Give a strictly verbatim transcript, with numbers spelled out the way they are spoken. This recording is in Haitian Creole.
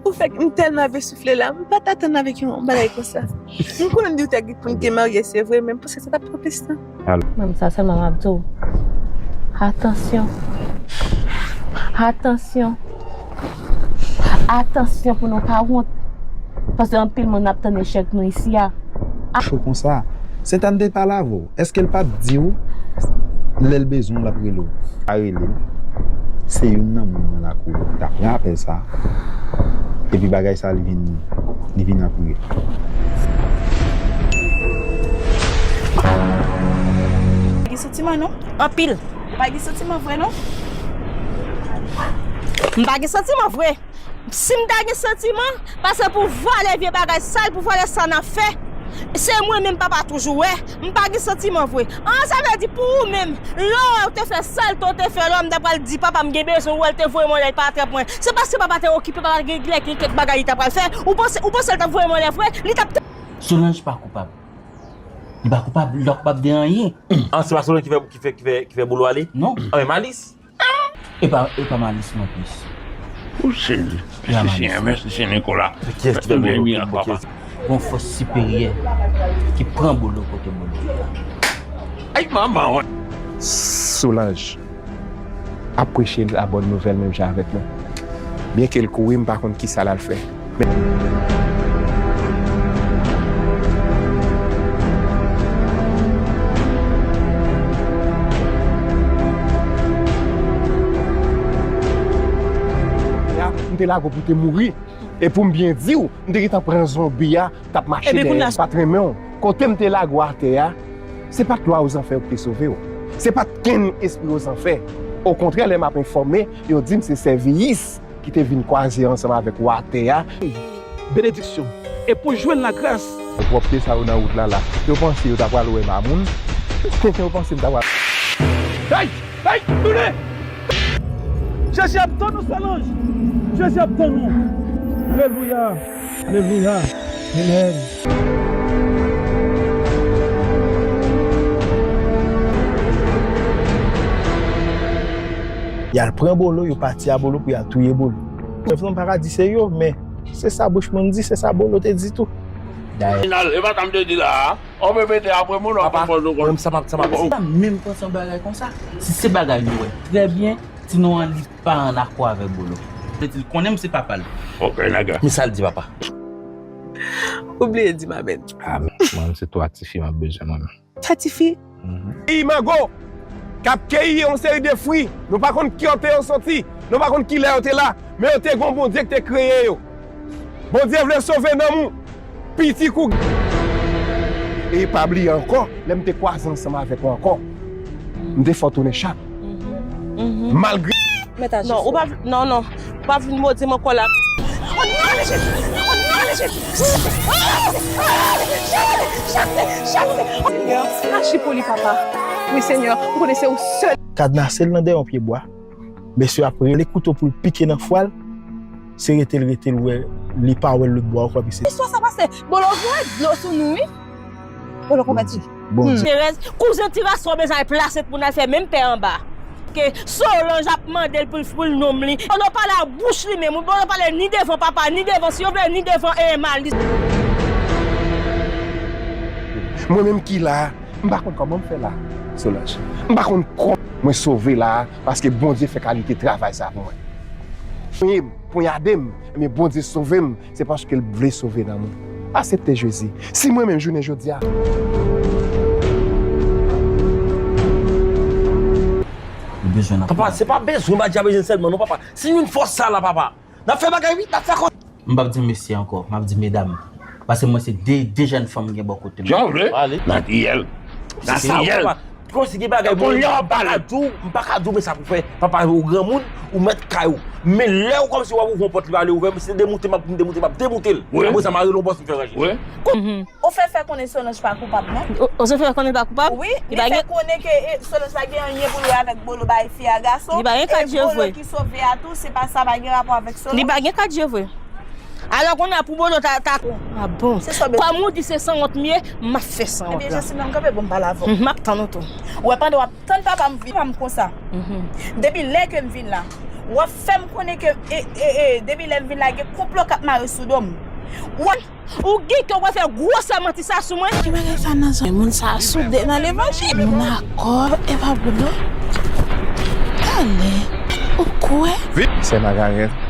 Pou fèk m tèlman ave soufle la, m pa t atann avèk yon bagay konsa. M konnen m di w ta gen pou n te marye, se vre, men m panse sa t ap pran plis tan. Menm sa sèlman m ap di w. Atansyon. Atansyon. Atansyon pou nou pa wont. Paske anpil moun ap tann echèk nou isi a. Cho konsa. Sentàn te pale avè w. Èske l pa t di w lè l bezwen w l ap rele w? Pa rele l. Se youn nan moun nan lakou yo. T ap pran apèl sa. Epi bagay sa li vin li vin anpire. Gen santiman non. Anpil. Pa gen santiman vre non. M pa gen santiman vre. Si m ta gen santiman, pase pou vòlè vye bagay sal, pou vòlè sa n ap fè. Se mwen menm papa toujou wè. M pa gen santiman vre. An sa vle di pou ou menm, lè w te fè sal, te w te fè lò, m ta pral di papa m gen bezwen wè l te voye mwen lè l pa trap mwen. Se paske papa te okipe, papa gen lè gen kèk bagay li ta pral fè. Ou panse ou panse l t ap voye mwen lè vre, li t ap. Solange pa koupab. Li pa koupab, li pa koupab de anyen. An se pa Solange ki fè ki fè ki fè ki fè Bolo ale? Non. An men Malis. E pa e pa Malis non plis. Ou se li. Mèsi Senyè, mèsi Senyè Nikola. Kiyès ki fè Bolo? Kiyès? Gon fòs siperyè ki pran Bolo kote Bolo ye a. Ay manman wè. Solange ap preche la bòn nouvèl menm jan avèk mwen. Byenke l kouri, m pa konn kisa l al fè. Men m te lage w pou te mouri. E pou m byen di w, m te gentan pran zonbi a, t ap mache dèyè, pa t renmen w. Kote m te lage w atè a, se pa t lwa ozanfè yo ki te sove w. Se pa t kenn espri ozanfè. Okontrè, lè m ap enfòme, yo di m se sèviyis ki te vin kwaze ansanm avèk wa atè a. Benediksyon. E pou jwenn lagras. Pwòpte sa yo nan wout la la. Yo panse yo ta pral wè mamoun. Tenten yo panse m ta pral. Hey! Hey! Tounen! Jezi ap tann ou, Solange! Jezi ap tann ou! Alelouya! Alelouya! Amen! Y al pran Bolo, yo pati a Bolo pou y al touye Bolo. Mwen pa ka di se yo, men se sa bouch mwen di, se sa Bolo te di tou. Dayè. Final, e pa sa m te di la a. Ou pe pete apre moun, w ap konpoze w konn. Sa pa, sa pa posib. Ou pa menm panse yon bagay konsa. Si se bagay nou wè trè byen, ti non an li pa an akò avèk Bolo. Vle di l konnen m se papa l. Ok, nèg la. Men sa l di papa. Ou bliye di m amen. Amen. Mwen, se twa tifi m ap bezwen mwen menm. Twa tifi? Peyi mango k ap keyi yon seri de fwi. Nou pa konn ki kote yo soti, nou pa konn kilè yo te la, men yo te gen yon Bondye ki te kreye yo. Bondye vle sove nanm ou, pitit ou. E pa bliye ankò, lè m te kwaze ansanm avèk ou ankò, m te fè w tounen chat. Malgre. Non, ou pa, non, non. Ou pa vin modi m ankò la. Senyè, aji pou li, papa. Wi, Senyè, m konnen se ou sèl. Kadnase l nan dèyè yon pye bwa. Mesye ap rele kouto pou l pike nan fwa l. Se rete l, rete l, wè, li pa wè l lòt bò ankò, epi se. Istwa sa pase, Bolo voye dlo sou nou, wi. Bolo konvèti. Bondye. Terèz, kouzen Tirasou bezwen al plase pou n al fè menm pè anba. Ke Solange ap mande l pou l, pou l nonm li. Bolo pale a bouch li menm, wi, Bolo pale ni devan papa, ni devan si yo vle, ni devan e Malis. Mwen menm ki la, m pa konn kòman m fè la, Solange. M pa konn kòman mwen sove la, paske Bondye fè kalite travay sa pou mwen. Ponyem, ponyade m, men Bondye sove m, se paske l vle sove nanm ou. Aksepte Jezi. Si mwen menm jounen jodi a. Li bezwen nan. Papa, se pa bezwen, pa dja bezwen sèlman non, papa. Si youn fòs sa la, papa. N ap fè bagay wi, n ap fè kò. M p ap di mesye ankò, m ap di medam. Paske mwen se de, de jèn fanm m gen bò kote m. Jan w vle. Natirèl. Natirèl. Kòmsi gen bagay mwen pa ka di w, m pa ka di w men sa pou fè. Papa ou granmoun, ou mèt kay ou. Men lè ou kòmsi w ap ouvri yon pòt li pa vle ouvè, men se demoute m ap demoute, m ap demoute l. Apre sa m a rele yon bòs m fè ranje. Ou fè fè konnen Solange pa koupab non. Ou fè konnen l pa koupab? Wi, li fè konnen ke Solange pa gen anyen pou l wè avèk Bolo bay fi a gason. Li pa gen kat je vre. Bolo ki sove a tou, se pa sa, pa gen rapò avèk Solange. Li pa gen kat je vre. Alò kounye a pou Bolo ta ta. Ah bon. Kòm ou di se sanwont m ye, m ap fè sanwont la. Ebyen Jesi, men m kanpe bon m pale avè w. M ap tann ou tou. Ou wè pandan w ap tann papa m vin, papa m konsa. Depi lè ke m vin la, W ap fè m konnen ke e, e, e, depi lè m vin la, gen konplo k ap mare sou do m. W ap Ou gen kè w pral fè gwosè manti sa sou mwen? Ki bagay sa nan zòn? Moun sa a soude nan levanjil. Moun a kòb, e pa blo. Tande, ou kwè? Sè Magarèt,